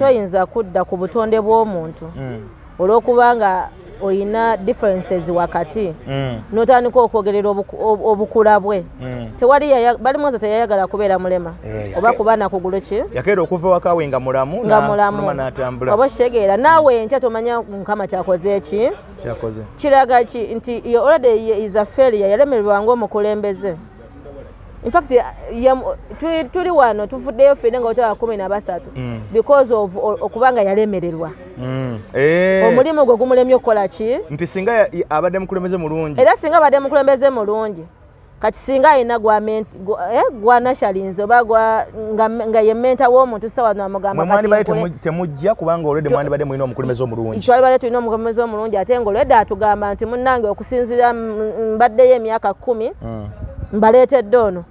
Toyinza kudda ku butonde bw'omuntu olw'okubanga oyina differences wakati n'otandika okwogerera obukula bwe. Tewali Balimwezo teyayagala kubeera mulema oba kuba na kugulu ki. Yakeera okuva ewaka we nga mulamu. Nga mulamu. N'afuluma n'atambula. Oba okitegeera, naawe enkya tomanya Mukama kyakoze eki. Kyakoze. Kiraga ki nti already is a failure, yalemererwa ng'omukulembeze. In fact, tuli wano tuvuddeyo ffenna nga otaba 13 because of okubanga yalemererwa. Omulimu gwe gumulemye okukola ki? Nti singa abadde mukulembeze mulungi. Era singa abadde mukulembeze mulungi, kati singa alina gwanashalinze oba nga ye mentor w'omuntu sawa namugamba mwe mwandibadde temujja kubanga olwedde mwandibadde mulina omukulembeze omulungi. Twalibadde tulina omukulembeze omulungi, ate nga olwedde atugamba nti munnange, okusinziira mbaddeyo emyaka 10, mbaleetedde ono.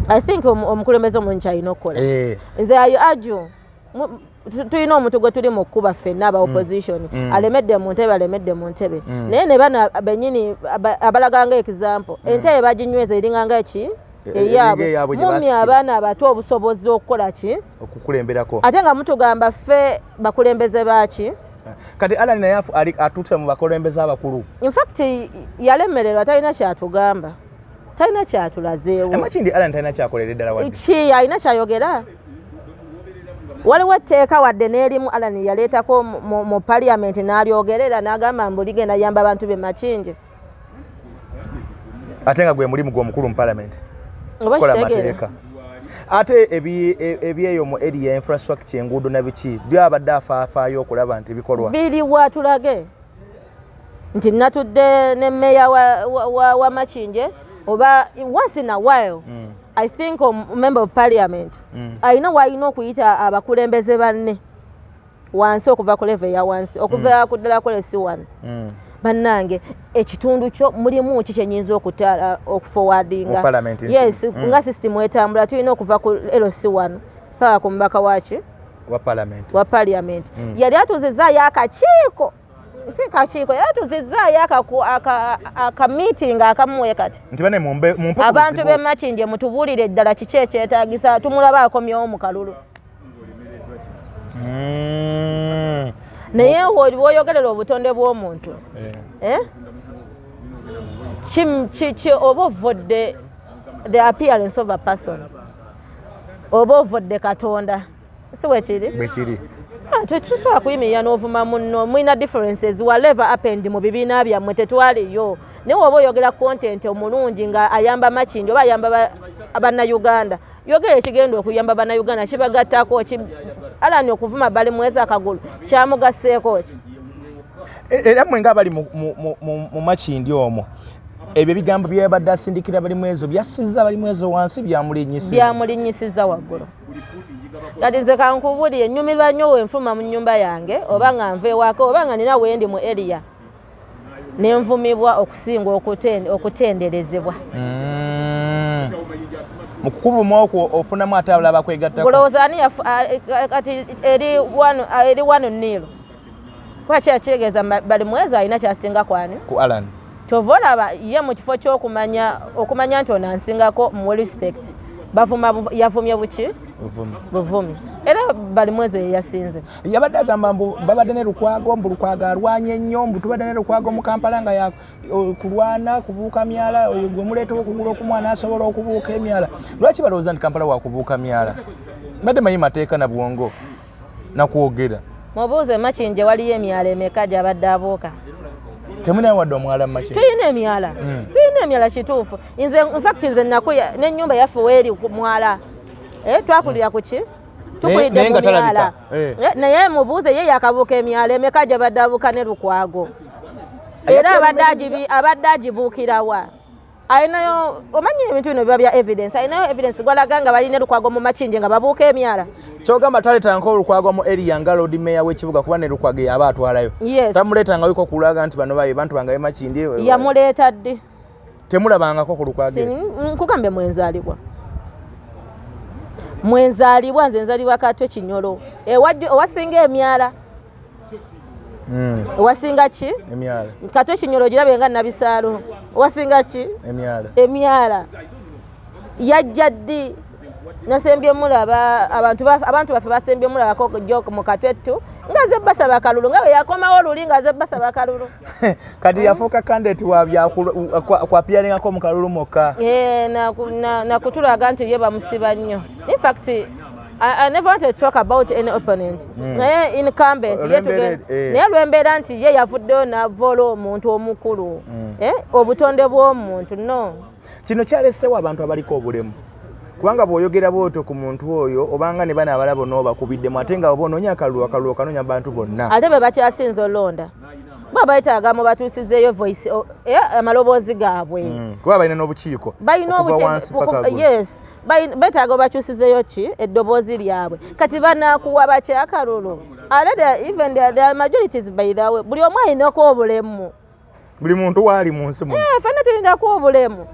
I think omukulembeze omulungi kyalina okukola. Nze ayo aju tulina omuntu gwe tuli mu kkuba ffenna aba opposition, alemedde mu ntebe, alemedde mu ntebe, naye ne bana bennyini abalaga nga example, entebe baginyweza eringa nga ki eyaabwe eyaabwe gye mummy basikira. Abaana abato obusobozi okukola ki? Okukulemberako. Ate nga mutugamba ffe bakulembeze baaki. Kati Alan naye atuuse mu bakulembeze abakulu. In fact, yalemererwa, talina kyatugamba, talina kyatulazeewo. E Makindi Alan talina kyakolera eddala wadde. Ki alina kyayogera? Waliwo etteeka wadde n'erimu Alan yaleetako mu parliament n'alyogerera n'agamba mbu ligenda yamba abantu be Makinje? Ate nga gwe mulimu gw'omukulu mu parliament Oba kukola kitegeera. mateeka. Ate ebyeyo mu area infrastructure, enguudo na biki, byabadde afaafaayo okulaba nti bikolwa. Biriwa? Tulage nti natudde ne meya wa Makinje oba once in a while. I think a member of parliament alina waalina okuyita abakulembeze banne wansi, okuva ku level eya wansi okuva ku ddala ku LC1. Bannange, ekitundu kyo mulimu ki kyenyinza okutala okuforwardinga? Mu parliament Yes. Nga system etambula, tulina okuva ku LC1 paka ku mubaka waki? Wa parliament. Wa parliament. Yali atuzizaayo akakiiko, si kakiiko, yali atuzizaayo aka meeting akamuwe kati nti bane mumpe ku abantu bizibu. b'e Makinje, mutubuulire eddala kiki ekyetaagisa, tumulabe akomyewo mu kalulu. Naye woyogerera obutonde bw'omuntu, eh? Oba ovodde the appearance of a person, oba ovodde Katonda, si wekiri? Bwekiri. Ah, tetusobola kuyimirira n'ovuma munno. Mulina differences, whatever happened mu bibiina byammwe tetwaliyo, naye woba oyogera content omulungi nga ayamba Makinje oba ayamba bannayuganda, yogera ekigenda okuyamba bannayuganda, kibagattako ki? Alani okuvuma Balimwezo akagulu kyamugasseeko ki? Era mmwe ngaabali mu Makindi omwo, ebyo ebigambo byabadde asindikira Balimwezo byassizza Balimwezo wansi, byamulinnyisiza? Byamulinnyisiza waggulu. Kati nze kankubuulire, nnyumirwa nnyo wenfuluma mu nnyumba yange oba nga nva ewaka oba nga nina wendi mu area nenvumibwa okusinga okutenderezebwa. Mu kukuvuma okwo ofunamu ate abalala bakwegattako. Kulowooza ani kati eri 1-0, kuba kyakitegeeza Balimwezo alina kyasinga kwani? Ku Alan. Kyova olaba ye mu kifo ky'okumanya okumanya nti ono ansingako muwe respect, bavuma yavumye buki? Buvumi. Buvumi. Era Balimwezo ye yasinze. Yabadde agamba mbu babadde ne Lukwago, mbu Lukwago alwanye nnyo, mbu tubadde ne Lukwago mu Kampala nga ya kulwana kubuuka myala. Oyo gwe muleeta okugula okumwana asobola okubuuka emyala. Lwaki balowooza nti Kampala wakubuuka myala? Mbadde manyi mateeka na bwongo nakwogera. Mubuuze Makinje waliyo emyala emeka gyabadde abuuka. Temulina wadde omwala mu Makindye? Tulina emyala. Tulina emyala, kituufu. Nze infact nze nakuya n'ennyumba yaffe weeri ku mwala. Eh, twakulira ku ki? Tukulidde Naye mu nga talabika. myala. Eh, naye mubuuze ye yakabuuka emyala emeka gyabadde abuuka ne Lukwago. Era abadde agibuukirawa? Alinayo, omanyi ebintu bino biba bya evidence, alinayo evidence gwalaga nga balina Lukwago mu Makinje nga babuuka emyala? Kyogamba taleetangako Olukwago mu area nga Lord Mayor w'ekibuga, kuba ne Lukwago yaba atwalayo? Yes. Tamuleetangayoko kulaga nti bano baye bantu bange Makindye? Yamuleeta ddi? Temulabangako ku Lukwago? Nkugambe, mwenzaalibwa, mwenzaalibwa, nze nzaalibwa Katwe Kinyolo, ewasinga emyala. Ewasinga ki? Emyala. Katwe Kinyolo girabe nga Nabisaalo, owasinga ki? Emyala. Emyala. Yajja ddi? Nasembye mulaba abantu baffe basembye mulabako jo mu Katwettu nga ze basaba kalulu, nga bwe yakomawo luli nga ze basaba kalulu. Kati yafuuka candidate wa kwappearingako mu kalulu mokka. Eh, nakutulaga nti ye bamusiba nnyo. In fact, I never wanted to talk about any opponent. Naye incumbent ye naye lwembeera nti ye yavuddeyo n'avoola omuntu omukulu. Obutonde bw'omuntu no. Kino kyalesewo abantu abaliko obulemu, kubanga bw'oyogera bwotyo ku muntu oyo obanga ne bano abalala bonna obakubiddemu, ate nga oba onoonya akalulu, akalulu okanoonya bantu bonna. Ate be bakyasinza olonda ba bayetaaga mu batuusizeeyo voice amaloboozi gaabwe. Kuba balina n'obukiiko. Balina obukiiko, yes, beetaaga obakyusizeeyo ki eddoboozi lyabwe. Kati banaakuwa bakyakalulu ate even the majorities, by the way, buli omu alinako obulemu. Buli muntu waali mu nsi muno. Ffenna tulinako obulemu.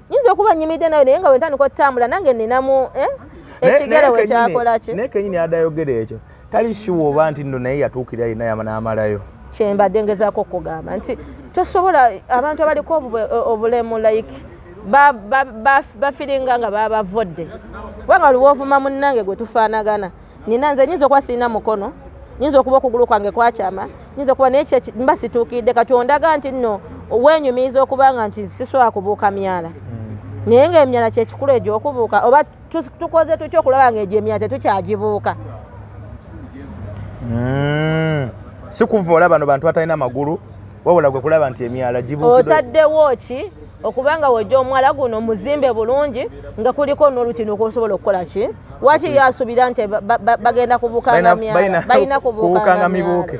Nyinza okuba nyimidde nayo, naye nga bwe ntandika okutambula nange ninamu ekigere we kyakola ki. Naye kenyini adayogera ekyo tali sure oba nti nno naye yatuukira yina n'amalayo. Kyembadde ngezaako okugamba nti tosobola, abantu abaliko obulemu like bafeelinga nga babavudde, kubanga lwoovuma munnange gwe tufaanagana, nina nze nyinza okuba sirina mukono, nyinza okuba okugulu kwange kwakyama, nyinza okuba naye mba situukiridde. Kati ondaga nti nno wenyumiriza okubanga nti sisobola kubuuka myala, naye nga emyala kyekikulu egyokubuuka. Oba tukoze tutya okulaba nga egyo emyala tetukyagibuuka? Si kuvoola bano bantu batalina magulu, wabula gwe kulaba nti emyala gibuukiddwa. Otaddewo ki okubanga wejja omwala guno muzimbe bulungi nga kuliko n'olutindo kwosobola okukola ki? Waki yasuubira nti bagenda kubuukanga myala? Balina kubuukanga mibuuke.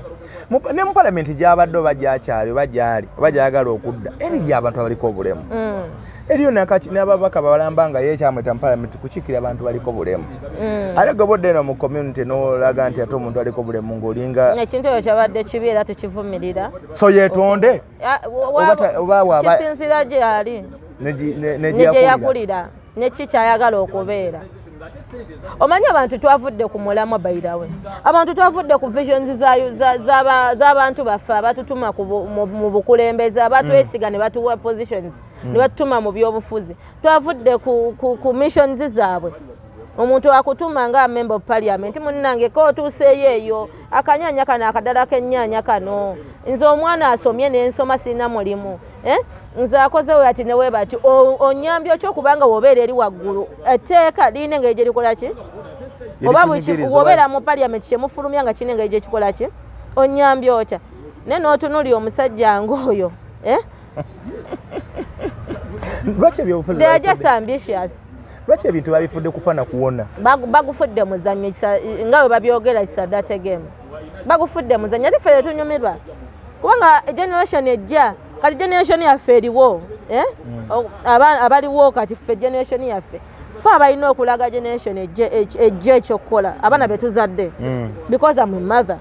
Ne mu palamenti gyabadde oba gyakyali oba gyali oba gyagala okudda, eriyo abantu abaliko obulemu. Eriyo n'ababaka balamba nga ye kyamweta mu palamenti kukiikira abantu baliko bulemu. Ate gwe bodde eno mu community n'olaga nti ate omuntu aliko bulemu ng'olinga Ekintu ekyo kyabadde kibi era tukivumirira. So yeetonde. Kisinzira gyali ne gye yakulira neki kyayagala okubeera. Omanyi abantu twavudde ku mulamwa, by the way, abantu twavudde ku visions z'abantu baffe abatutuma mu bukulembeze, abatwesiga ne batuwa positions ne batutuma mu byobufuzi. Twavudde ku missions zaabwe. Omuntu akutuma nga member of parliament, munnange ko otuuseeyo eyo akanyanya kano akadala k'ennyaanya kano, nze omwana asomye n'ensoma sirina mulimu, eh? Nze akoze we ati newe bati onyambye otya okubanga wobeera eri waggulu etteeka lirina engeri gye likola ki, oba wobeera mu parliament kyemufulumya nga kirina engeri gyekikola ki, onyambye otya? Naye n'otunuulira omusajja ng'oyo, eh? Lwaki ebyobufuzi They are just ambitious. Lwaki ebintu babifudde kufa na kuwona? Bagufudde muzannyo nga bwe babyogera, it's that game. Bagufudde muzannyo ate ffe tetunyumirwa kubanga generation ejja kati, generation yaffe eriwo, eh? Abaliwo kati ffe generation yaffe, fe abalina okulaga generation ejja ekyokukola, abaana betuzadde. Because am a mother,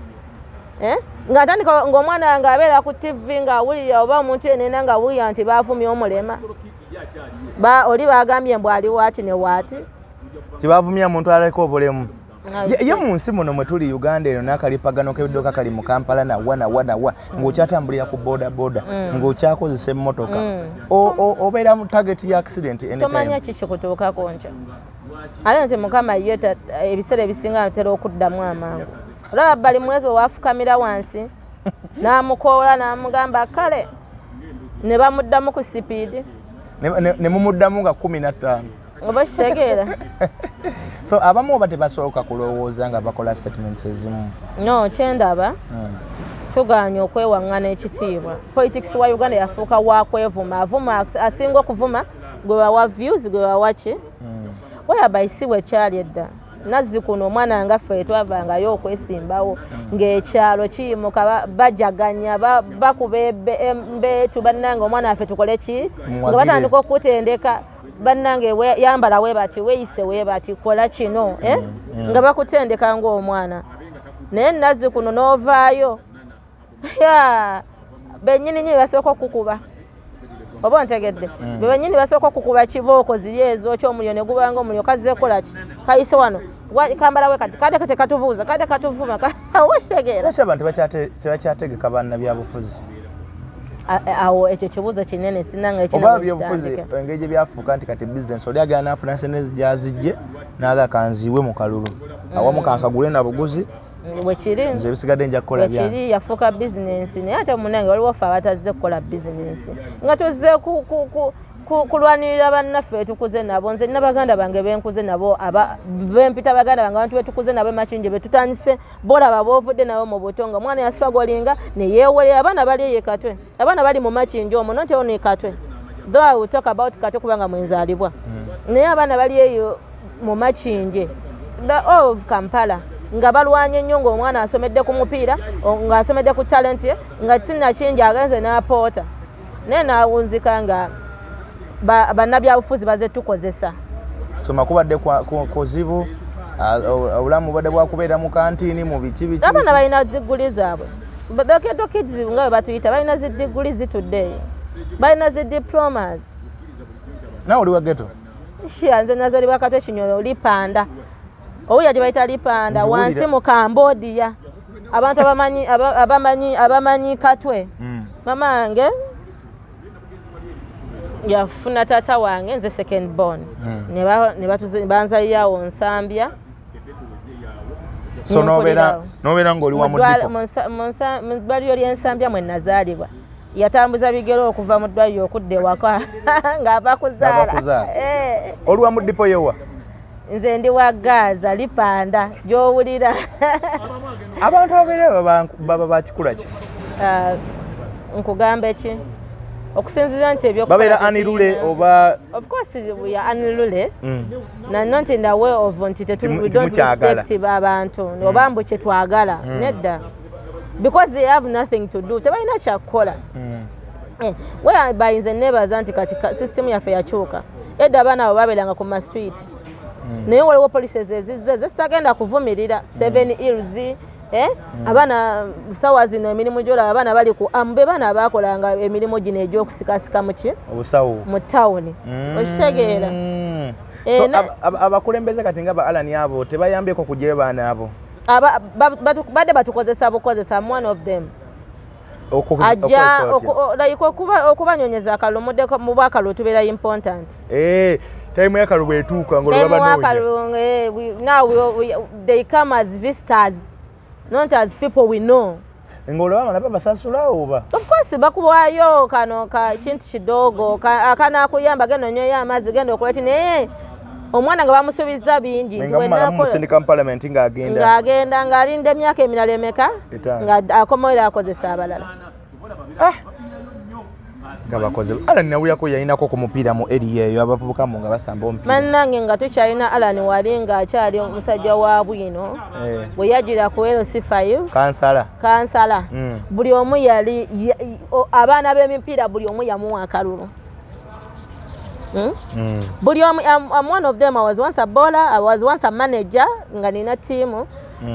eh? Nga ntandika ng'omwana wange abeera ku TV ng'awulira oba omuntu yenena ng'awulira nti baavumye omulema, oli bagambye mbu ali waati ne waati. Tibavumya muntu aliko obulemu. Ye mu nsi muno mwe tuli, Uganda eno, n'akalipagano k'ebidduka kali mu Kampala nawa nawa nawa, ng'okyatambulira ku boda boda, ng'okyakozesa emmotoka, obeera mu target ya accident anytime. Tomanya kiki kutuukako nkya, ate nti Mukama ye ebiseera ebisinga atera okuddamu amangu. Olaba bali mwezi owafukamira wansi n'amukoola n'amugamba kale, ne bamuddamu ku speed. Ne mumuddamu nga 15. Oba kitegeera? So abamu oba tebasooka kulowooza nga bakola statements ezimu. No kyendaba, tuganye okwewaŋŋana ekitiibwa. Politics wa Uganda yafuuka wakwevuma, avuma asinga okuvuma gwe bawa views, gwe bawa ki, whereby si bwe kyali edda. Nazzi kuno omwana nga ffe twavangayo okwesimbawo ng'ekyalo kiyimuka, bajaganya, bakuba embeetu, bannange omwana waffe tukole ki, nga batandika okutendeka, bannange yambala we bati, weeyise we bati, kola kino, eh? Nga bakutendeka ng'omwana. Naye nazzi kuno n'ovaayo bennyini nyini basooka okukuba, oba ontegedde? Be bennyini basooka okukuba kibooko ziri ezookya omuliro ne gubanga omuliro kazze kukola ki, kayise wano kambala we kati kade tekatubuuza, kade katuvuma, oba kitegeera? Lwaki abantu tebakyategeka bannabyabufuzi? Awo ekyo kibuuzo kinene, sinanga Oba byobufuzi engeri gye byafuuka nti kati bizinesi, oli agenda nafuna sente gyazijje naga kanziiwe mu kalulu, awamu kankagule na buguzi. Bwekiri. Nze ebisigadde nja kukola byange. Bwekiri, yafuuka bizinensi. Naye ate munange, waliwo ffe abatazze kukola bizinensi, nga tuzze kulwanirira bannaffe tukuze nabo. Nze nina baganda bange benkuze nabo, bempita baganda bange, abantu betukuze nabo eMakinje, betutandise bolaba bovudde nabo mu buto, nga omwana yaswagolinga neyewerera. Abaana bali eyo Katwe, abaana bali mu Makinje omwo, not only Katwe, though I will talk about Katwe kubanga mwenzaalibwa, naye abaana bali eyo mu Makinje, the all of Kampala, nga balwanye nnyo, ng'omwana asomedde ku mupiira, ng'asomedde ku talent ye, nga sinnakingi agenze n'apoota, naye n'awunzika nga bannabyabufuzi baze tukozesa. Soma kubadde kuzibu, obulamu bubadde bwakubeera mu kantiini, mu biki biki. Abaana Biki. Balina ziguli zaabwe. But the ghetto kids nga bwe batuyita, balina zi diguli zitudde eyo, balina zi diplomas. Nawe oli wa ghetto? Shia, nze nazalibwa Katwe Kinyolo, Lipanda, owulira gye bayita Lipanda? Nziwulira. Wansi mu Cambodia. Abantu abamanyi abamanyi Katwe. Mama wange yafuna taata wange, nze second born. Ne banzalirawo Nsambya. So nobeera Nenkulirawo. Nobeera ng'oli wa Mu ddwaliro- mudipo. Mu ddwaliro ly'Ensambya mwe nazaalibwa. Yatambuza bigere okuva mu ddwaliro okudda ewaka ng'ava kuzaala. Ng'ava kuzaala. Eh. Oli wa mudipo yowa? Nze ndi wa Gaza, Lipanda gy'owulira. Abantu ababeera baba bakikula ki? Ah, nkugambe ki? Okusinziira nti ebyokukola Babeera tetulina- anirule oba? Of course we are unruly. Na not in the way of nti we don't Timukyagala. respect abantu oba mbu kyetwagala, nedda, because they have nothing to do, tebalina kyakukola. Eh, whereby nze nebaza nti kati system yaffe yakyuka. Edda abaana abo babeeranga ku ma street, naye waliwo policies ezizze zesitagenda kuvumirira, Seven Hills, eh? Abaana sawa zino emirimu gyolaba abaana bali ku be baana abakolanga emirimu gino egy'okusikasika muki Obusawo. Mu tawuni, okitegeera? Eh, So abakulembeze kati nga ba Alani abo tebayambyeko kugyayo baana abo? Badde batukozesa bukozesa. I'm one of them. Ajja Okukozesa otya? Like okubanyonyeza akalulu, muddeko mu bwakalulu tubeera important. Eh, time y'akalulu bwetuuka Time ng'olwo w'akalulu, eh, now they come as visitors, not as people we know. Ng'olwo nabo basasula oba? Of course bakuwaayo kano ka kintu kidogo akanakuyamba, genda onyweyo amazzi, genda okola ki, naye omwana nga bamusuubiza bingi nti nga mumala mumusindika mu palamenti ng'agenda. Ng'agenda ng'alinda emyaka emirala emeka? 5. Nga akomawo akozesa abalala. Ah! Nga bakoze. Alan nawulirako yalinako ku mupiira mu area eyo, abavubuka mu nga basamba omupiira. Bannange, nga tukyalina Alan wali ng'akyali omusajja wa bwino, Eh, bwe yajjira ku LC5. Kansala. Kansala. Buli omu yali abaana b'emipiira buli omu yamuwa akalulu. Buli omu. I'm one of them. I was once a bowler, I was once a manager nga nina tiimu.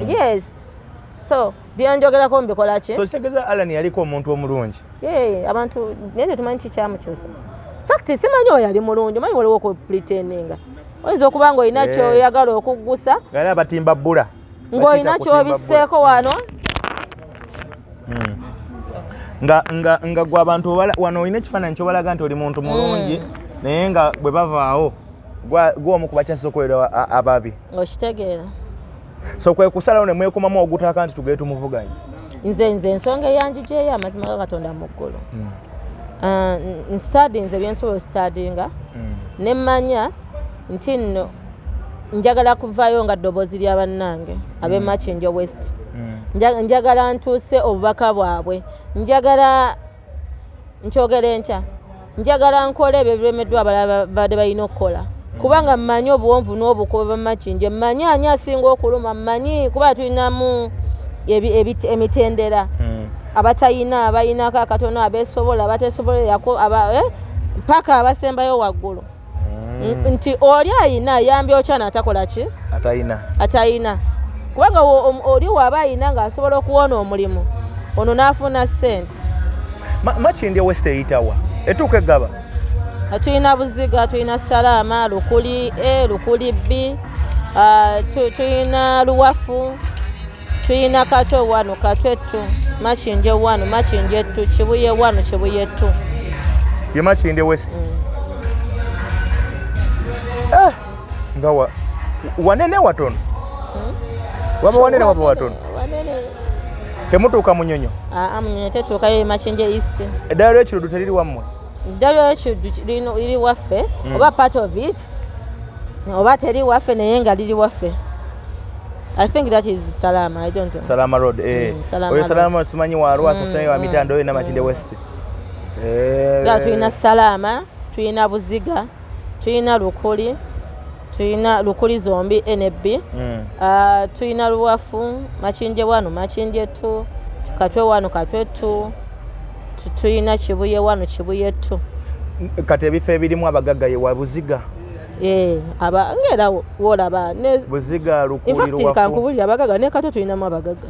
Yes, so byenjogerako mbikola ki? So kitegeeza Alan yaliko omuntu omulungi. Yeah, abantu naye tetumanyi kikyamukyusa. Fact, simanyi oyo yali mulungi. Omanyi waliwo okupretendinga, oyinza okuba nga olina Eh. kyoyagala okuggusa. Nga ali abatimba bbula. Ng'olina Bakiyita kutimba kyobisseeko wano. Nga gwe abantu wano olina ekifaananyi kyobalaga nti oli muntu mulungi, naye nga bwe bavaawo gwe omu ku bakyasiza okubeera ababi. Okitegeera? So kwe kusalawo ne mwekumamu ogutaka nti tugende tumuvuganye. Nze ensonga eyanjijeeyo, amazima ga Katonda mu ggulu, Ah, nstudyinze byensobola ostudyinga, ne mmanya nti nno njagala kuvaayo nga ddoboozi lya bannange ab'e Makindye West. Njagala ntuuse obubaka bwabwe, njagala nkyogera enkya, njagala nkole ebyo ebiremeddwa abalala badde balina okukola, kubanga mmanyi obuwonvu n'obukuba bamakinje, mmanyi ani asinga okuluma, mmanyi kuba tulinamu emitendera, abatayina, abayinako akatono, abeesobola, abateesobolerako, paka abasembayo waggulu. Nti oli ayina ayambye okyana atakola ki? Atayina. Atayina, kubanga oli waaba ayina ng'asobola okuwona omulimu ono n'afuna ssente. Makindye West eyitawa? Etuuka eggaba? Tulina Buziga, tulina Salaama, Lukuli A, Lukuli B, tulina Luwafu, tulina Katwe wano, Katwe tu. Makindye 1, Makindye 2, Kibuye 1, Kibuye 2. Ye Makindye West. Nga wanene watono. Waba wanene, waba watono. Wanene. Temutuuka Munyonyo? Aa, Munyonyo tetuukayo, Makindye East. Eddala ly'Ekiruddu teriri wammwe? Ddala Ekiruddu liri waffe, oba part of it, oba teri waffe, naye nga liri waffe. I think that is Salama, I don't know. Salama Road, eh. Salama Oyo Road. Salama simanyi wa Lwasa, simanyi wa Mitanda, oyo Namakindye West. Eh. Nga tulina Salama, tulina Buziga, tulina Lukuli, tulina Lukuli zombi nb. Tulina Luwafu, Makindye 1, Makindye 2, Katwe 1, Katwe 2, tulina Kibuye 1, Kibuye 2. Kati ebifo ebirimu abagagga ye wa Buziga? Eh, aba ngaera wolaba Buziga, Lukuli, in fact Luwafu. Kankubulira, abagagga ne Katwe tulinamu abagagga.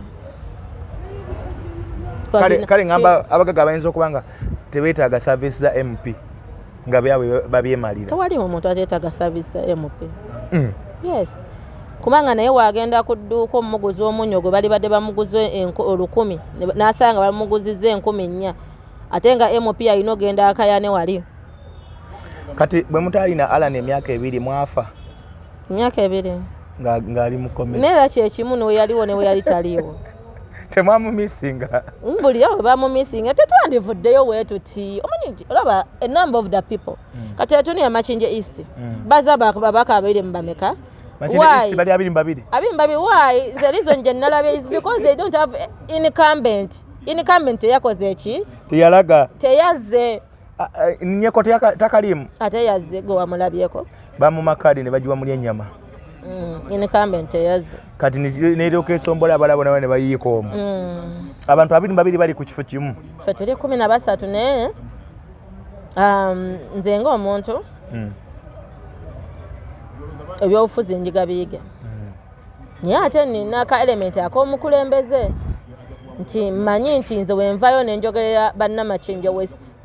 Kale ngamba abagagga bayinza okuba nga tebeetaaga service za MP, nga byabwe babyemalira. Tewaliwo omuntu ateetaaga service za MP. Yes, kubanga naye wagenda ku dduuka omuguzi omunnyo gwe bali badde bamuguze 1000, n'asanga bamuguziza 4000, ate nga MP alina ogenda akayane wali. Kati bwe mutaalina Alan emyaka 2, mwafa? Emyaka 2? Ng'ali mu komera. Naye era kyekimu newe yaliwo newe yali taliiwo. Temwamumisinga? Mbulira, bwe bamumisinga tetwandivuddeyo weetuti. Omanyi, olaba a number of the people. Kati etuniya Makindye East, baza babaka abiri mu bameka? Makindye Why? East bali 22. 22. Why? The reason gye nalabye is because they don't have incumbent. Incumbent teyakoze eki? Teyalaga. Teyazze. Ah, ah, Nyeko takaliimu? Ate yazze? Gwe wamulabyeko? Bamuma kaadi ne bagiwa muli ennyama. Incumbent teyazze. Kati neryoka esombola abalala bona ne bayiika omwo. Abantu 22 bali ku kifo kimu. Ffe tuli 13, naye nze ng'omuntu ebyobufuzi njiga biyige, naye ate nina ka element ak'omukulembeze nti mmanyi nti nze wenvayo nenjogerera Bannamakindye West,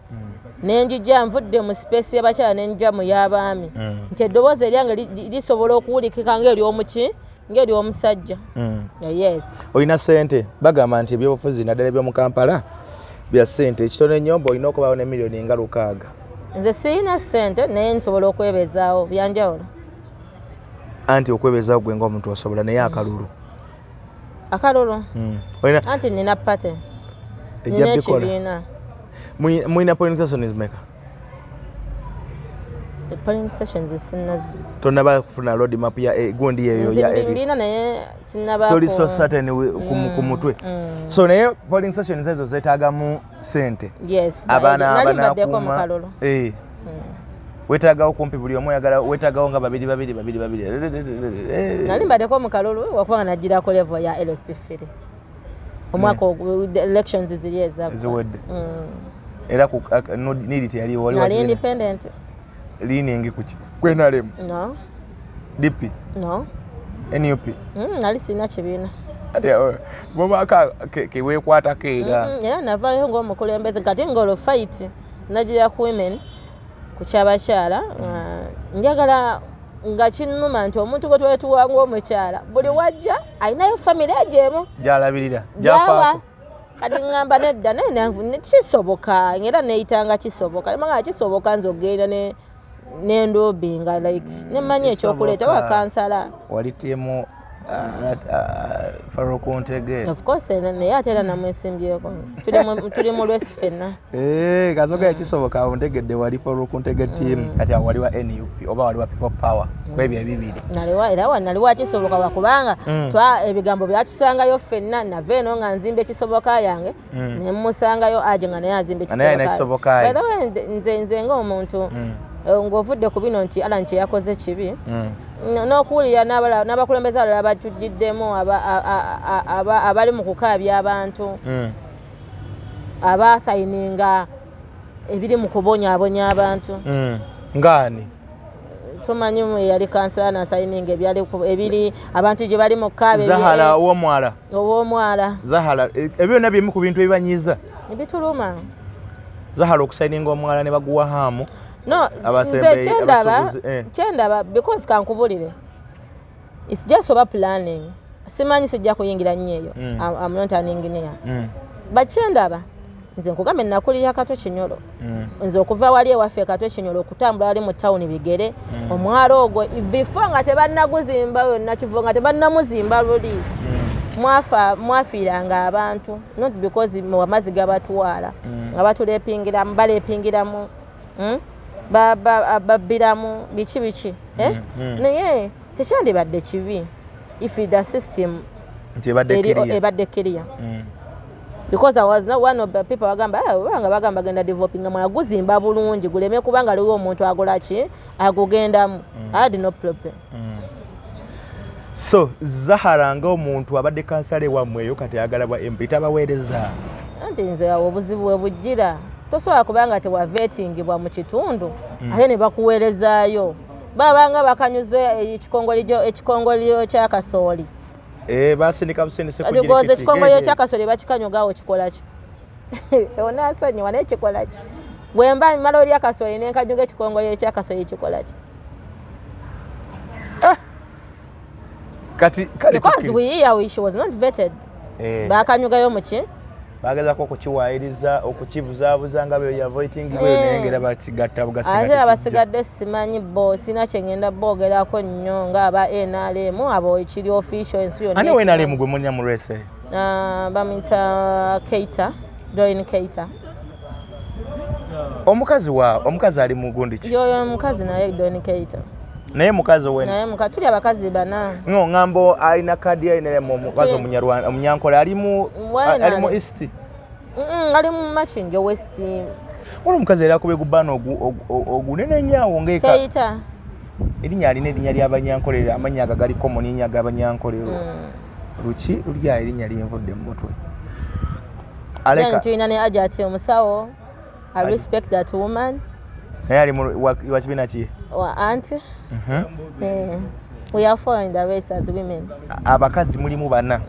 nenjija nvudde mu space y'abakyala nenjija mu y'abaami, nti eddoboozi eryange lisobola okuwulikika ng'eryomuki, ng'eryomusajja. Yes. Olina sente? Bagamba nti ebyobufuzi, naddala ebyomu Kampala, bya sente ekitono ennyo, mba olina okubaawo ne miliyoni nga 600. Nze sirina ssente, naye nsobola okwebezaawo, byanjawulo. Anti okwebezaawo gwe ngaomuntu osobola, naye akalulu? Akalulu? Olina? Anti nina party. Ejja Nina bikola. ekibiina. Mulina polling stations meka? Polling stations sina. Tonaba kufuna road map ya gundi eyo ya area? Ndina, naye sinaba. Toli so certain ku mutwe. So naye polling stations ezo zeetaagamu sente. Yes. Abaana Nali mbaddeko mu abanakuuma kalulu. Eh. Weetaagawo kumpi buli omu oyagala weetaagawo nga babiri babiri babiri babiri. Nali mbaddeko mu kalulu wakubanga nagirako level ya LC3 omwaka elections ziri ezaggwa. Eziwedde. Era niri teyaliwo, wali Nali wakibiina? independent. Leaning kuki? Kwenalemu? No. DP? No. NUP? Nali sirina kibiina. Ate bwobaka keweekwatako era? Era navaayo ng'omukulembeze. Kati ng'olwo fight nagira ku women, ku kyabakyala. Njagala nga kinnuma nti omuntu gwe twali tuwanga omukyala, buli wajja alinayo famire egyemu gyalabirira. Gyawa. Gyafaako. Kati ŋŋamba nedda, naye kisoboka, era neeyitanga kisoboka, nga kisoboka nze okugenda nendobinga like nemmanyi ekyokuleeta wa Kisoboka. kansala. Wali team Farouk Ntege? Of course, naye ate era namwesimbyeko. Tuli mu lwesi ffenna. Eh, kasoga ekisoboka awo ntegedde wali Farouk Ntege team. Kati awo wali wa NUP oba wali wa People Power, kwebyo ebibiri? Naliwa era naliwa kisoboka, wakubanga twa ebigambo byatusangayo ffenna. Nava eno nga nzimba ekisoboka yange, nemusangayo aje nga naye azimba. Nga naye alina ekisoboka ye. By the way, nze ng'omuntu, ng'ovudde ku bino nti Alan kyeyakoze kibi, n'okuwulira n'abakulembeze abalala batujjiddemu abali mu kukaabya abantu, abasayininga ebiri mu kubonyaabonya abantu. Ngaani? Tumanyi yali kansala nasayininga ebiri abantu gye bali mu kaaba. Zahara ow'omwala? Ow'omwala. Zahara, ebyo byonna bimu ku bintu ebibanyiiza. Ebituluma. Zahara okusayininga omwala ne baguwa Haamu. No, nze kyendaba abasuubuzi, eh. Kyendaba, because kankubulire, it's just oba planning, simanyi, sijja kuyingira nnyo eyo. I'm not an engineer. Bakyendaba nze nkugambe, nakulira Katwe Kinyolo. Nze okuva wali ewaffe Katwe Kinyolo okutambula wali mu tawuni bigere, omwalo ogwo before nga tebannaguzimba yonna, kivo nga tebannamuzimba luli, mwafiiranga abantu, not because amazzi gabatwala, nga batulepingiramu, balepingiramu, Babbiramu biki biki, eh? Naye tekyandibadde kibi if the system nti ebadde clear. Ebadde clear, because I was not one of the people bagamba, "Ah, obanga bagamba genda developing mwala guzimba bulungi guleme kubanga aliwo omuntu agola ki agugendamu." I had no problem. So Zahara ng'omuntu abadde kansala ewammwe eyo, kati ayagala bwa MP, tabaweereza? Anti nze awo obuzibu bwe bujjira, tosobola kubanga tewavetingibwa mu kitundu ate ne bakuweerezaayo, babanga bakanyuze ekikongoliro kyakasooli. Eh, basindika busindise. Kati goza ekikongoliro kyakasooli bakikanyugawo, kikola ki? Onaasonyiwa, naye kikola ki? Bwe mba mala oli akasooli nenkanyuga ekikongoliro kyakasooli, kikola ki? Kati kale Because tukkiriza. we hear she was not vetted. Eh, bakanyugayo muki? Bagezako okukiwaayiriza, okukibuzaabuza nga bwe yavoitingibwa, naye ngera bakigatta bugasinga. Ate abasigadde simanyi bo, sina kyengenda boogerako nnyo ng'aba NRM abo ekiri official ensi yonna Ani wa ekimanyi. NRM gwe munya mu race? Ah, bamuyita Keita, Doreen Keita. Omukazi wa omukazi ali mu gundi ki? Yoyo omukazi naye Doreen Keita. Naye mukazi we? Naye muka tuli abakazi bana. No ngambo alina kadi ya NRM, omukazi omunyarwanda omunyankole ali mu Wa ali mu NRM. East. Ali mu Makindye West. Waliwo omukazi yali akubye gubaana ogunene nnyo awo ng'eka Keita. Erinnya alina erinnya ly'abanyankolero, amannya ago galiko mu linnya g'abanyankolero. Luki lulya erinnya linvudde mu mutwe. Then Aleka tulina ne Ajati omusawo. I respect that woman. Naye ali mu wa kibiina ki? Wa anti. Eh, we are four in the race as women. Abakazi mulimu bana,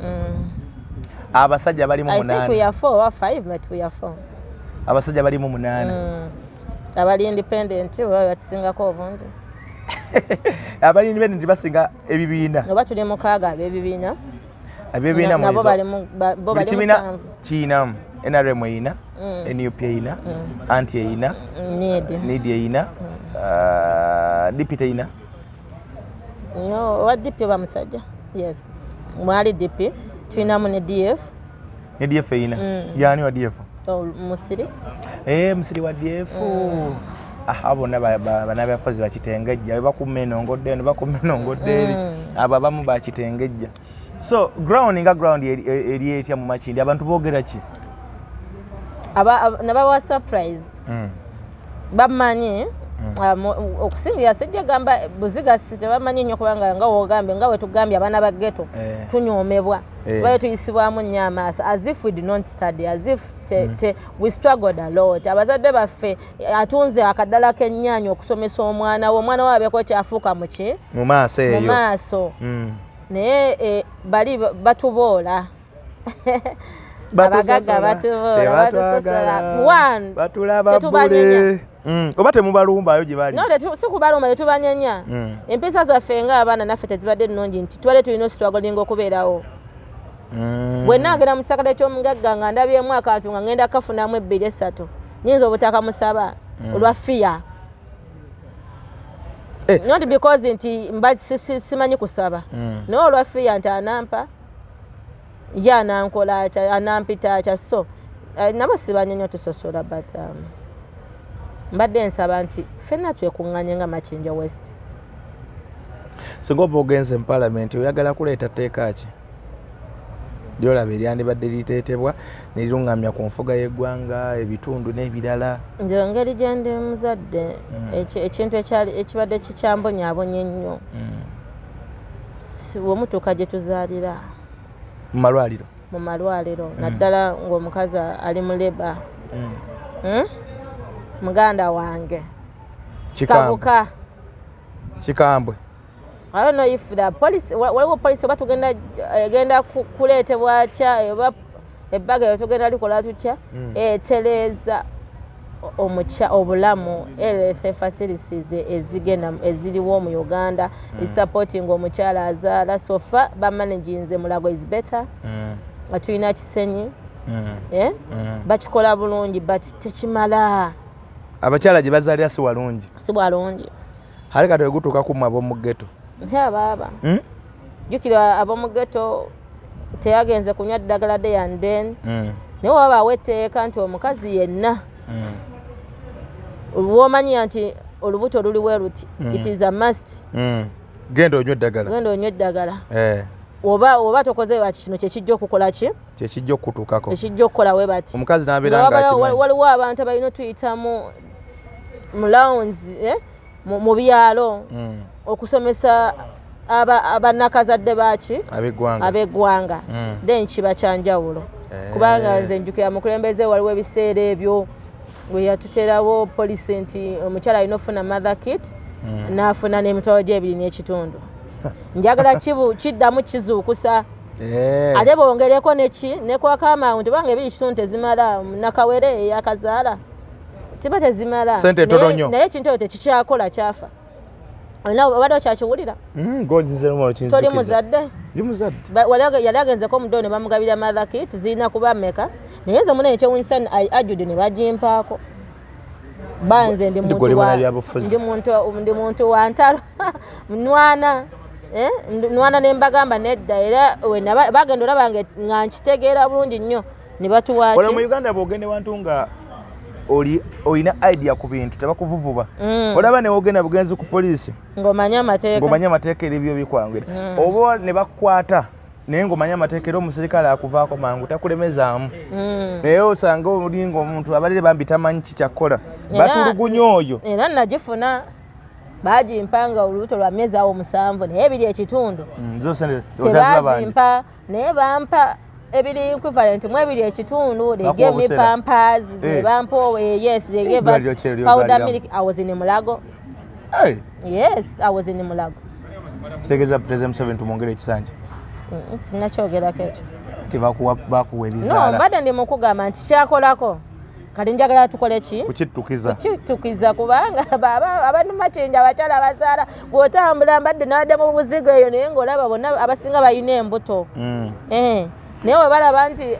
abasajja balimu I think we munaana. are four or five, but we are four. Abasajja balimu munaana. Abali independent oba batusingako obungi. Abali independent basinga ebibiina. Oba tuli mukaaga ab'ebibiina. Abebibiina Nabo bali bo buli bali kibiina musanvu. kiyinamu. NRM eyina, NUP eyina, anti eyina, Need. NID eyina, DP teyina. No, owa DP oba musajja, yes, mwali DP, tulinamu ne DF. Ne DF eyina. Yani wa DF? Oh, Musiri. Eh, Musiri wa DF. Ah, abo bonna bannabyafuzi bakitengejja, bakuma enongodde eno, bakuma enongodde eri. Abo abamu bakitengejja. So ground nga ground eri etya mu Makindi? Abantu boogera ki? Nabawa surprise. Bamanyi okusingira sijja gamba Buziga si tebamanyi nnyo, kubanga nga wogambye, nga wetugambye, abaana ba ghetto tunyoomebwa, tubaye tuyisibwamu nnyo amaaso as if we did not study, as if we struggled a lot. Abazadde baffe atunze akaddala k'ennyaanya okusomesa omwana we, omwana we abeeko kyafuuka muki mu maaso mu eyo. maaso. Naye bali batuboola. Batusasula. Abagagga batuboola, batusosola. Tebatwagala. One, Batulaba tetubanyenya. bule. Oba temubalumbayo gye bali? No, si kubalumba, tetubanyenya. Empisa zaffe ng'abaana naffe tezibadde nnungi, nti tubadde tulina ostrugglinga okubeerawo. Bwe naagenda mu kisakala eky'omugagga nga ndabyemu akantu nga ngenda kafunamu ebbiri esatu, nyinza obutakamusaba olwa fear. Eh. Not because nti mba simanyi kusaba, naye olwa fear nti anampa ye anankola atya, anampita atya. So nabo sibanyenya tusosola, but mbadde nsaba nti ffenna twekuŋŋanye nga Makindye West. Singa oba ogenze mu palamenti, oyagala kuleeta tteeka ki lyolaba eryandibadde liteetebwa ne liruŋŋamya ku nfuga y'eggwanga, ebitundu n'ebirala? Nze engeri gye ndi muzadde, ekintu ekibadde kikyambonyaabonya ennyo, wemutuuka gye tuzaalira mu malwaliro, mu malwaliro, naddala ng'omukazi ali mu labour. Muganda wange, Kikambwe. Kabuka. Kikambwe. I don't know if the police, waliwo police oba tugenda egenda kuleetebwa kya oba ebbaga eyo tugenda likola tutya, etereeza omukya obulamu, health facilities ezigenda eziriwo mu Uganda, supporting omukyala azaala. So far bamanaginze Mulago is better, nga tulina Kisenyi. Eh? Bakikola bulungi, but tekimala. Abakyala gye bazaalira si walungi. Si bwalungi. Ate kati wegutuuka ku mmwe ab'omu ghetto? Baaba, jjukira ab'omu ghetto teyagenze kunywa ddagala day and then, naye wabaawo etteeka nti omukazi yenna lwomanya nti olubuto luliwe luti, it is a must. Genda onywa eddagala. Genda onywa eddagala. Oba tokoze bati, kino kyekijja okukola ki? Kyekijja okutuukako. Ekijja okukola we bati. Omukazi n'abeera Nga nga akimanyi. Waliwo abantu abalina otuyitamu mu rounds, eh, mu byalo okusomesa abannakazadde baki? Ab'eggwanga. Ab'eggwanga. Then kiba kyanjawulo. Kubanga nze njukira mukulembeze, waliwo ebiseera ebyo bwe yatuterawo policy nti omukyala alina okufuna mother kit, n'afuna n'emitwalo 2.5. Njagala kiddamu kizuukusa. Ate bongereko neki nekwaka amangu, tubanga 2.5 tezimala nakawere eyakazaala, tiba tezimala. Sente ntono nnyo. Naye ekintu ekyo tekikyakola, kyafa. Olina obadde okyakiwulira? Gozinze. Toli muzadde? Ndi muzadde. Yali agenzeko omuddolo ne bamugabira mother kit, zirina kuba mmeka? Naye nze munene kyewunyisa, ajudi ne bagimpaako. Banze ndi Ndi muntu gwe oli munnabyabufuzi. Ndi muntu wa ntalo, nwana, eh, nwana ne mbagamba nedda. Era bagenda olaba nga nkitegeera bulungi nnyo ne batuwa Wano mu ki? Uganda bw'ogenda ewantu nga oli olina idea ku bintu, tebakuvuvuba. Olaba newogenda bugenzi ku poliisi ng'omanyi amateeka, ng'omanyi amateeka, era ebyo bikwangwira. Oba ne bakukwata naye ng'omanyi amateeka, era omusirikale akuvaako mangu, takulemezaamu. Naye osanga oli ng'omuntu abalire bambi tamanyi kikyakkola, batulugunya oyo. Era nagifuna, bagimpa nga olubuto lwa myezi awo 7, naye 2.5 Zo sente ozaziba bangi. Tebazimpa, naye bampa ebiri equivalent mu 2.5. They Bakuwa gave me obusera. Pampers, ne bampa, yes, they gave us Eddwaliro ki eryo powder ozaaliramu? milk. I was in Mulago. Hey, Yes, I was in Mulago. Kitegeeza President Museveni tumwongere ekisanja? Sinakyogerako ekyo. Nti bakuwa No, ebizaala. mbadde ndi mukugamba nti kyakolako, kati njagala tukole ki? Kukittukiza. Kukitukiza, kubanga baba abantu makinja, abakyala abazaala, bw'otambula, mbadde nabadde mu buzigo eyo, naye ng'olaba bonna abasinga balina embuto. Eh, naye we balaba nti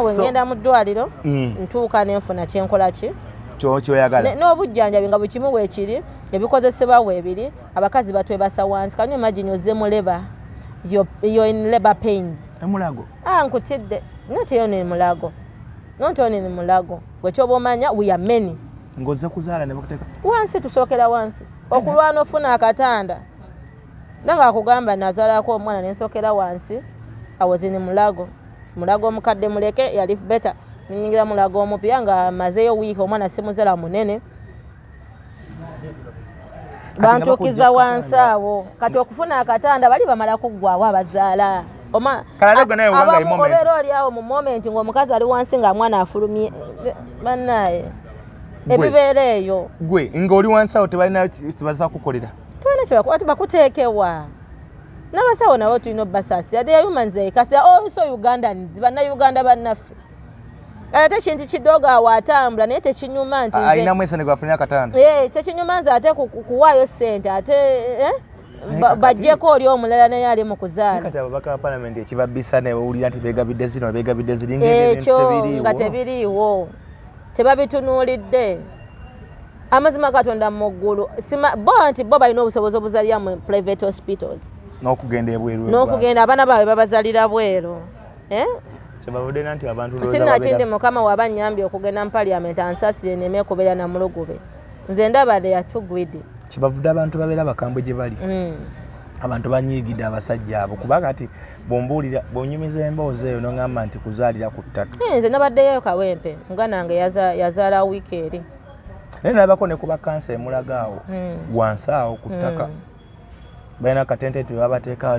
we ngenda mu ddwaliro, ntuuka nenfuna kyenkola ki? Kyoyagala. N'obujjanjabi nga buli kimu weekiri, ebikozesebwa weebiri. Abakazi batwebasa wansi. Can you imagine ozze mu labour, you're in labor pains? Emulago? Ah, nkutidde. Not only in Mulago, not only in Mulago. Gwe kyoba omanya, we are many. Ng'ozze kuzaala ne bakuteeka wansi. Tusookera wansi okulwana ofuna akatanda. Nange akugamba nazaalako omwana nensookera wansi. I was in Mulago, Mulago omukadde muleke, yali better. Nyingira Mulago omupya nga mazeeyo wiiki, omwana simuzala munene. Kati nga Bantuukiza bakujja wansi ku katanda. awo. Kati okufuna akatanda bali bamala kuggwawo abazaala. Kale ate gwe nawe obanga moment. Obeera oli awo mu moment ng'omukazi ali wansi nga mwana afulumye, bannaye, ebibeera eyo. Gwe ng'oli wansi awo, tebalina kibasobola kukukolera. Tolina kyebakuba, bakuteekewa n'abasawo nabo tulina obbasaasira. They are humans, kasi also Ugandans, Bannayuganda bannaffe. Ate kintu kidogo awo atambula, naye tekinyuma nti nze Alinamu esente gwe akatanda. Eh, tekinyuma nze ate kuwaayo ssente ate, eh, Naye kakati- baggyeko oli omulala naye ali mu kuzaala. Kati ababaka ba palamenti ekibabisa newulira nti begabidde zino, begabidde ziri, ng'ebyo ebintu Ekyo tebiriiwo. Nga tebiriiwo, tebabitunuulidde. Amazima, Katonda mu ggulu, bo nti bo balina obusobozi obuzalira mu private hospitals n'okugenda ebweru. N'okugenda, abaana baabwe babazalira bweru, eh? Kyebavudde nti abantu ndowooza Sinakindi babeera- Mukama waba nnyambye okugenda mu parliament, ansasire neme kubeera na mulugube. Nze ndaba they are too greedy. Kyebavudde abantu babeera bakambwe gye bali. Abantu banyiigidde abasajja abo, kubanga ati bwombuulira, bwonyumiza emboozi eyo noŋŋamba nti kuzaalira ku ttaka. Eh, nze nabaddeyo Kawempe, muganda wange yazaala wiiki eri. Naye nalabako ne kuba kansa emulaga awo wansi awo ku ttaka, balina akatente tebabateekaawo.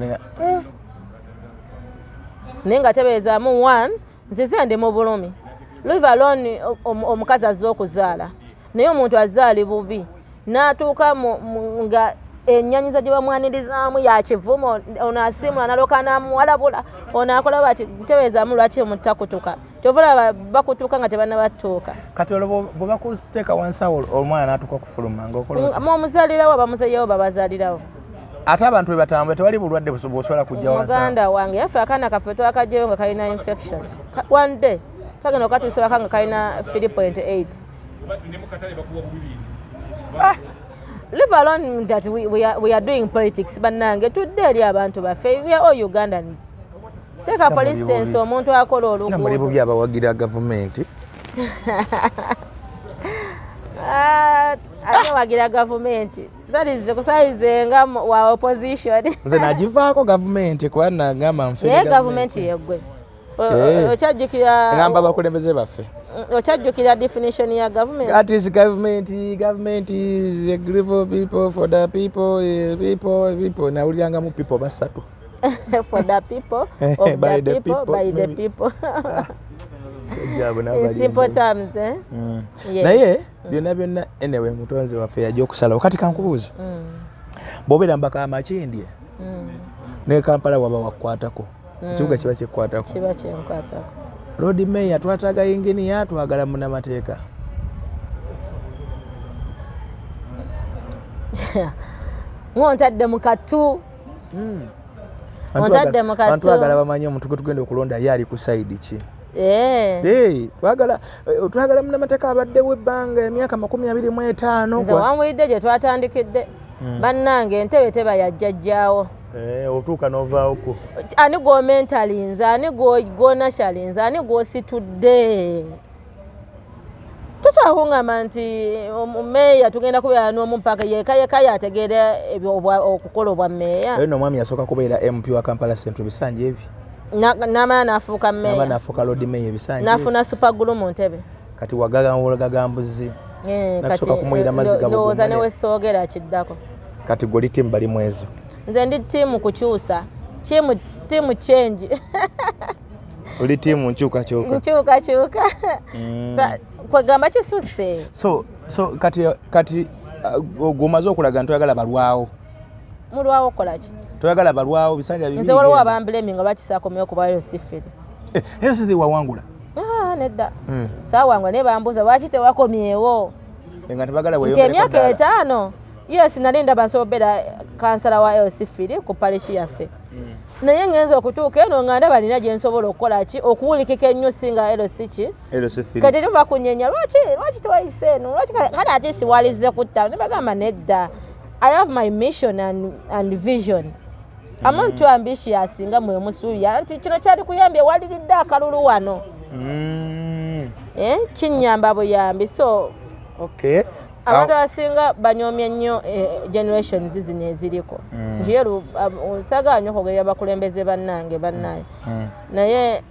Naye nga tebeezaamu one, nzize ndi mu bulumi. Leave alone omukazi azze okuzaala, naye omuntu azze ali bubi n'atuuka nga ennyanyiza gye bamwanirizaamu yakivumo. Ono asiimula naloka namuwalabula, ono akola bati. Tebeezaamu lwaki mutakutuka? Kyova olaba bakutuuka nga tebannabatuuka. Kati olwo bwe bakuteeka wansi awo, omwana n'atuuka okufuluma, ngaokola otya? Omuzaalirawo, abamuzaalirawo babazaalirawo. Ate abantu bwe batambula tewali bulwadde bwosobola kujja wansi. Muganda wange, yaffe akaana kaffe twakajjayo nga kalina infection. One day twagenda okatuusa waka nga kalina 3.8. Leave alone that we are doing politics. Bannange, tudde eri abantu baffe. We are all Ugandans. Teeka for instance omuntu akola Nga muli oluguudo. Bubi abawagira gavumenti. Ah, ate wagira gavumenti salize kusayize nga wa opposition. Nze nagivaako gavumenti kuba nagamba nfere. Naye gavumenti yeggwe. Eh. Okyajjukira? Ngamba abakulembeze baffe. Okyajjukira definition ya government? That is government. Government is a group of people for the people, people, people. Nawulirangamu people basatu. For the people, of By the the people, people, by the maybe. people. Ejjabo nabo In bali simple embeera. terms, eh? Yes. Naye byonna byonna, anyway, mutonzi waffe yajja okusalawo. Kati kankubuuza, bw'obeera mbaka Amakindye ne Kampala waba wakukwatako, ekibuga kiba kyekwatako. Kiba kyenkwatako. Lord Mayor twetaaga yinginiya, twagala munnamateeka? Ng'ontadde mu katu. Ontadde mu katu. Abantu twagala bamanye omuntu gwe tugenda okulonda ye ali ku side ki. Eh. Hey, twagala munnamateeka abaddewo ebbanga emyaka 25. Nze wanwulidde gye twatandikidde. Bannange, entebe teba yajjajjaawo. Eh, otuuka n'ovaawoko. Ani gw'omentalinze? Ani gw'onashalinze? Ani gw'ositudde? Tosobola kuŋŋamba nti meeya tugenda kubeera n'omu mpaka yeka yeka yategeera okukola obwa meeya. Oyo nno omwami yasooka kubeera MP wa Kampala Central ebisanja ebi. N'amala n'afuuka naba meeya. N'afuuka Lord Mayor ebisanja ebi. N'afuna super glue mu ntebe. Kati wagagambuzi. Eh, Nakusooka kati kumuyira mazzi ga ndowooza bugumale. newesoogera kiddako. Kati gwe oli team bali mwezo? Nze ndi team kukyusa, team change. Oli team nkyukakyuka. Nkyukakyuka. Kwegamba kisusse. So kati gwomaze okulaga nti toyagala balwawo. Mulwawo okukolaki? Toyagala balwawo bisanja bibiri. Nze waliwo Genda. abambulemi nga lwaki okubayo sifiri. Eh, era sithi wawangula? Ah, nedda, saawangula, naye bambuuza lwaki tewakomyewo. Nga tebagala Nti weeyongereko emyaka ddala. 5, yes, nali ndaba nsobola obeera kansala wa LC3 ku parish yaffe, naye ngenza okutuuka eno nga ndaba nina gye nsobola okukola ki, okuwulikika ennyo singa LC ki. LC3. Kati te bakunyenya lwaki tewayise eno, lwaki kale ate siwalize ku ttalo. Ne bagamba nedda, I have my mission and vision. I'm not too ambitious nga mwe musuubya nti kino kyali kuyambye waliridde akalulu wano. Eh, kinyamba buyambi, so abantu abasinga banyomye nnyo, generations zino eziriko. Nti ye saagala nnyo okwogerera bakulembeze bannange bannaye, naye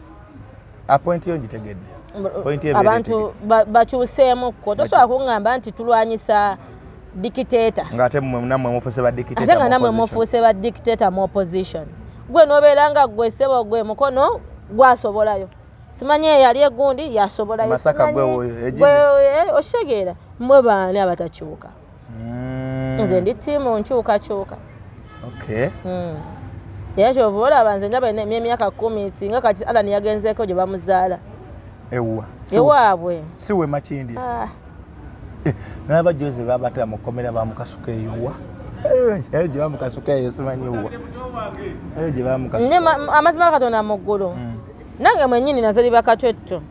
A point yo ngitegedde. Point yo ebeera abantu bakyuseemukko. Tosobola kuŋŋamba nti tulwanyisa dictator ng'ate mmwe nammwe mufuuse ba dictator ate nga mu nammwe opposition. Mufuuse ba dictator mu opposition. Gwe nobeera nga gwe ssebo, gwe mukono gwasobolayo, simanyi eyali egundi yasobolayo. Masaka simanyi gwe woyo, Egide. gwe, okitegeera? Mmwe baani abatakyuka? Nze ndi team nkyukakyuka. Era kyova olaba nze ndaba emyaka 10 singa kati Alan yagenzeeko gye bamuzaala. Ewa? Ewaabwe. Si we Makindye? Ah. N'aba Jose babatera mu kkomera bamukasuka eyowa, eyo gye bamukasuka eyo, simanyi wa eyo gye bamukasuka. Ne amazima ga Katonda mu ggulu, nange mwennyini nazaliba Katwetto,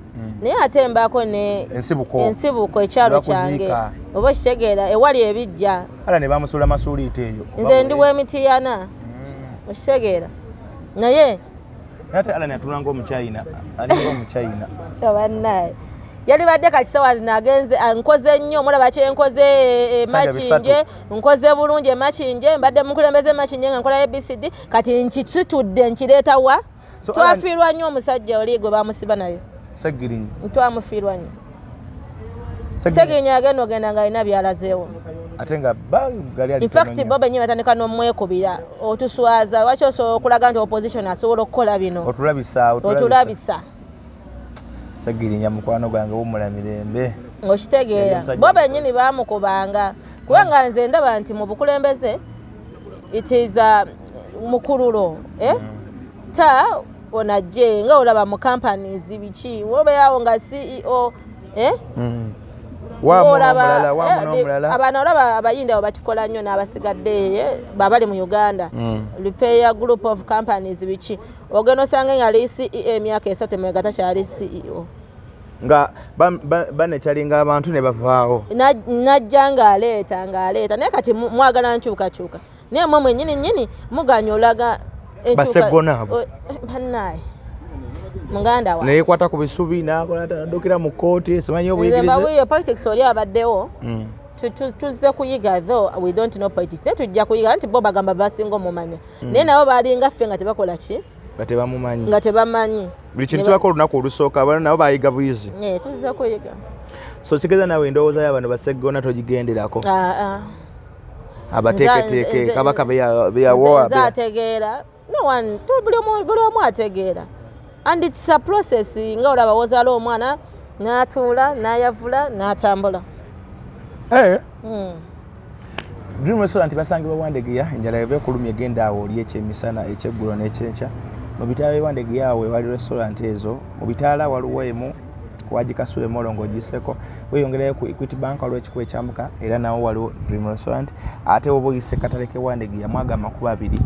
naye ate mbaako ne ensibuko. Ensibuko, ekyalo kyange. Bakuziika. Oba okitegeera, ewali ebijja. Ala ne bamusuula masuuliita eyo. Nze ndi w'emitiyana, okitegeera, naye Naye ate Alan atula ng'omuchina, alinga omuchina. Bannaye, yalibadde kati sawa zino agenze, nkoze nnyo, mulaba kyenkoze Bisanja. Emakindye nkoze bulungi, Emakindye mbadde mukulembeze, Emakindye nga nkola ABCD, kati nkisitudde nkireeta wa? So, Twafiirwa nnyo omusajja oli gwe bamusiba naye. Segirinyi. Twamufiirwa nnyo Segirinya. Agenda ogenda nga alina byalazeewo. Ate nga ba gali ali In fact, bo bennyini batandika n'omwekubira, otuswaza, lwaki osobola okulaga nti opposition asobola okukola bino? Otulabisa. Otulabisa. Segirinya mukwano gwange, wumula mirembe. Yali Okitegeera? omusajja Bo bennyini baamukubanga, kubanga nze ndaba nti mu bukulembeze it is mukululo, eh? Ta onajje nga olaba mu companies biki, wobeerawo nga CEO, eh? Abaana olaba abayindi abo bakikola nnyo n'abasigadde babali mu Uganda. Repair group of companies biki ogenda osanga nga ali CEO emyaka 3 emabega takyali CEO, nga banekyalinga abantu ne bavaawo. Najja ng'aleeta ng'aleeta, naye kati mwagala nkyukakyuka, naye mwe mwennyini nnyini muganya olaga. Baseggona abo. Bannaye muganda wa Neyekwata ku bisubi nakola naddukira mu kkooti, simanyi obuyigirize. Mbabuulire, politics oli abaddewo. Tuzze kuyiga, though we don't know politics, naye tujja kuyiga nti bo bagamba basinga omumanya, naye nabo balinga ffe nga tebakola ki? Nga tebamumanyi. Nga tebamanyi. Buli kintu kibako olunaku olusooka, abalala nabo bayiga buyizi. Eh, tuzze kuyiga. So kigeza naawe endowooza y'abano baseggona togigenderako? Ah, ah. Abateeketeeke kabaka beyawoa. Nze ategeera, no one buli omu ategeera, and it's a process, nga olaba wozaala omwana n'atuula n'ayavula n'atambula. Dream Restaurant basangibwa Wandegeya. Enjala eva ekulumya, egenda awo oli ekyemisana, ekyeggulo n'ekyenkya. Mu bitaala by'e Wandegeya awo ewali restaurant ezo, mu bitaala waliwo emu wagikasula emolo ng'ogiseko, weyongerayo ku Equity Bank, waliwo ekikubo ekyambuka, era nawo waliwo Dream Restaurant. Ate woba oyise katale k'e Wandegeya, mwaga amakubo abiri,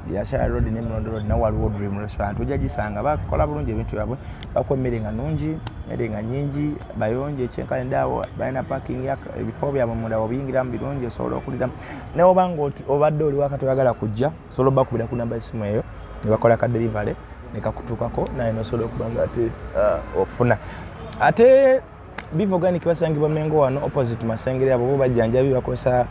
Biashara Road ne Mulondo Road, nawo waliwo Dream Restaurant, ojja gisanga. Bakola bulungi ebintu byabwe, bakuwa emmere nga nungi, emmere nga nyingi, bayonje ekyenkanidde awo, balina parking, ebifo byabwe munda obiyingiramu birungi, osobola okuliramu. Naye oba nga obadde oli waka toyagala kujja, osobola obakubira ku namba y'essimu eyo ne bakola ka delivery ne kakutuukako, naye nosobola okuba nga ate ofuna. Ate Biva Organic basangibwa Mengo wano opposite Masengere. Abo bo bajjanjabi, bakozesa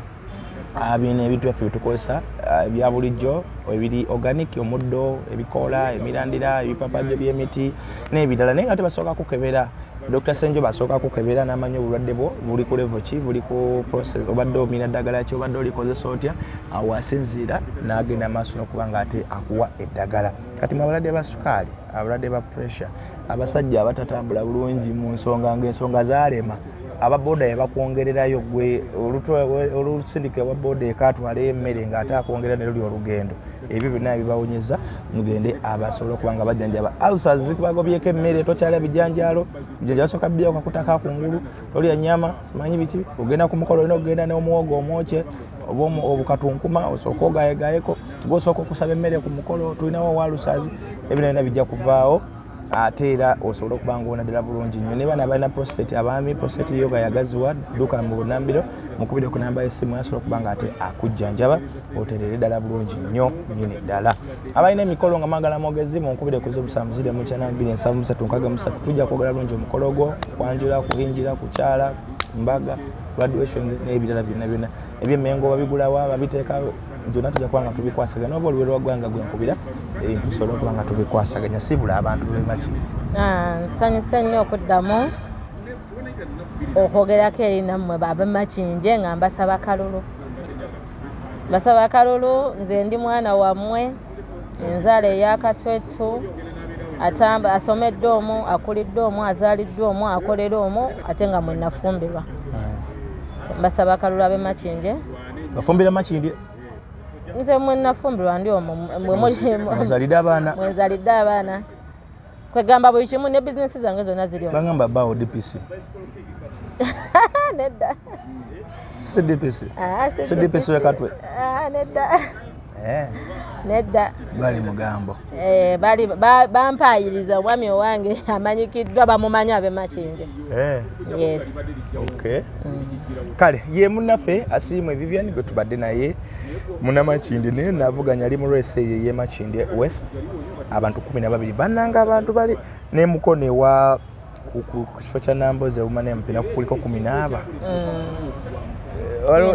bino ebintu byaffe byetukozesa ebya bulijjo ebiri organic, omuddo, ebikoola, emirandira, ebipapajjo by'emiti n'ebirala, naye nga tebasooka kukebera. Dr Senjo basooka kukebera n'amanya obulwadde bwo buli ku level ki, buli ku process, obadde omira ddagala ki, obadde olikozesa otya. Awo asinziira n'agenda maaso n'okuba nga ate akuwa eddagala. Kati mu abalwadde ba sukaali, abalwadde ba pressure, abasajja abatatambula bulungi mu nsonga ng'ensonga zaalema, ababoda yabakwongererayo, gwe olusindika ewa boda eka atwaleyo emmere ng'ate akwongerera ne luli olugendo, ebyo byonna bibawonyeza. Mugende abasobola okuba nga bajjanjaba ulcers zikubagobyeko emmere, tokyalya bijanjaalo, bijanjaalo soka bijjayo kakutaka kungulu, tolya nyama, simanyi biki. Ogenda ku mukolo olina okugenda n'omuwogo omwokye oba obukatunkuma, osooke ogayegayeko, gosooka okusaba emmere ku mukolo. Tulinawo wa ulcers, ebyo byonna bijja kuvaawo, ate era osobola okuba nga onaddala bulungi nnyo. Ne bana abalina prostate, abaami, prostate yoga yagaziwa, dduka mu bunambiro, mukubire ku namba y'essimu, asobola okuba nga ate akujjanjaba oterere ddala bulungi nnyo nnyini ddala. Abalina emikolo nga mwagala mwogezi, munkubire ku 0709 273 63, tujja kwogera bulungi omukolo gwo, kwanjula, kuyingira, kukyala, mbaga, graduation n'ebirala byonna byonna. Ebyemmengo babigulawa, babiteeka, byonna tujja kuba nga tubikwasaganya. Oba oluwero lwa ggwanga gwenkubira, ebintu tusobola okuba nga tubikwasaganya. Sibula abantu bemakindi. Ah, nsanyuse nnyo okuddamu okwogerako eri nammwe ab'Emakindye nga mbasaba kalulu, mbasaba kalulu. Nze ndi mwana wammwe, enzaala eyakatwetu, atamba asomedde omu, akulidde omu, azaaliddwa omu, akolera omu, ate nga mwenafumbirwa. So, mbasaba kalulu ab'Emakindye. Bafumbira Makindye? Nze mwenafumbirwa, ndi omwo mwe muli. Ozalidde abaana? Mwenzalidde abaana, kwegamba buli kimu ne bizinesi zange zonna ziri omwo. Bagamba bawo DPC. Nedda. Si DPC? Ah, si. Si DPC wekatwe? Ah, nedda. Eh, nedda. Bali mugambo. Eh, bali bampayiriza omwami owange amanyikiddwa, bamumanyi ab'Emakindye. Eh, yes. Okay. Kale ye munnaffe Asiimwe Vivian gwe tubadde naye, munnamakindye, naye navuganya, ali mu race eyo ey'emakindye West, abantu 12 bannanga abantu bali n'emukono ewa ku kifo kya Namboze ewuma n'empina kuliko 14. Waliwo.